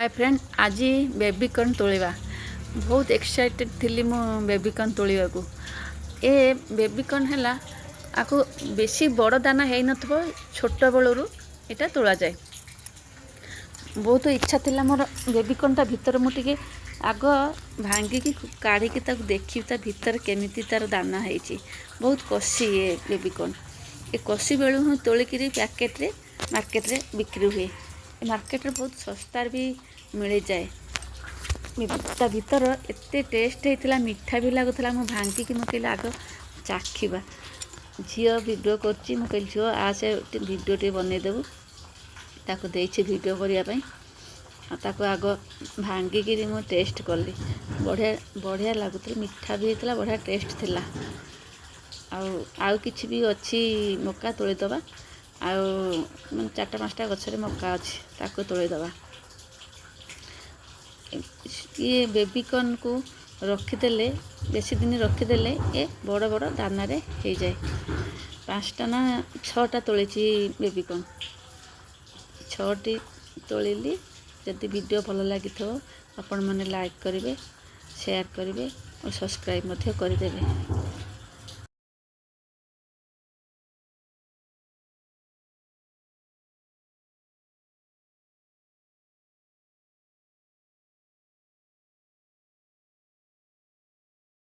ହାଏ friend, ଆଜି baby corn ତୋଳିବା। ବହୁତ ଏକ୍ସାଇଟେଡ଼ ଥିଲି ମୁଁ ବେବିକର୍ନ ତୋଳିବାକୁ। ଏ ବେବିକର୍ନ ହେଲା, ଆକୁ ବେଶୀ ବଡ଼ ଦାନା ହେଇନଥିବ, ଛୋଟବେଳରୁ ଏଇଟା ତୋଳାଯାଏ। ବହୁତ ଇଚ୍ଛା ଥିଲା ମୋର ବେବିକର୍ନଟା ଭିତରେ ମୁଁ ଟିକେ ଆଗ ଭାଙ୍ଗିକି କାଢ଼ିକି ତାକୁ ଦେଖିବି, ତା ଭିତରେ କେମିତି ତା'ର ଦାନା ହେଇଛି। ବହୁତ କଷି ଏ ବେବିକର୍ନ। ଏ କଷି ବେଳୁ ହିଁ ତୋଳିକିରି ପ୍ୟାକେଟ୍ରେ ମାର୍କେଟରେ ବିକ୍ରି ହୁଏ। ଏ ମାର୍କେଟରେ ବହୁତ ଶସ୍ତାରେ ବି ମିଳିଯାଏ। ତା ଭିତର ଏତେ ଟେଷ୍ଟ ହେଇଥିଲା, ମିଠା ବି ଲାଗୁଥିଲା। ମୁଁ ଭାଙ୍ଗିକି ମୁଁ କହିଲି ଆଗ ଚାଖିବା। ଝିଅ ଭିଡ଼ିଓ କରୁଛି। ମୁଁ କହିଲି, ଝିଅ ଆସେ, ଭିଡ଼ିଓ ଟିକେ ବନେଇଦେବୁ। ତାକୁ ଦେଇଛି ଭିଡ଼ିଓ କରିବା ପାଇଁ। ଆଉ ତାକୁ ଆଗ ଭାଙ୍ଗିକିରି ମୁଁ ଟେଷ୍ଟ କଲି। ବଢ଼ିଆ ବଢ଼ିଆ ଲାଗୁଥିଲା, ମିଠା ବି ହେଇଥିଲା, ବଢ଼ିଆ ଟେଷ୍ଟ ଥିଲା। ଆଉ କିଛି ବି ଅଛି, ମକା ତୋଳିଦେବା। ଆଉ ମାନେ ଚାରିଟା ପାଞ୍ଚଟା ଗଛରେ ମକା ଅଛି, ତାକୁ ତୋଳିଦେବା। ଇଏ ବେବିକର୍ନକୁ ରଖିଦେଲେ, ବେଶୀ ଦିନ ରଖିଦେଲେ ଏ ବଡ଼ ବଡ଼ ଦାନାରେ ହେଇଯାଏ। ପାଞ୍ଚଟା ନା ଛଅଟା ତୋଳିଛି ବେବିକର୍ନ, ଛଅଟି ତୋଳିଲି। ଯଦି ଭିଡ଼ିଓ ଭଲ ଲାଗିଥିବ, ଆପଣମାନେ ଲାଇକ୍ କରିବେ, ସେୟାର କରିବେ ଓ ସବସ୍କ୍ରାଇବ୍ ମଧ୍ୟ କରିଦେବେ।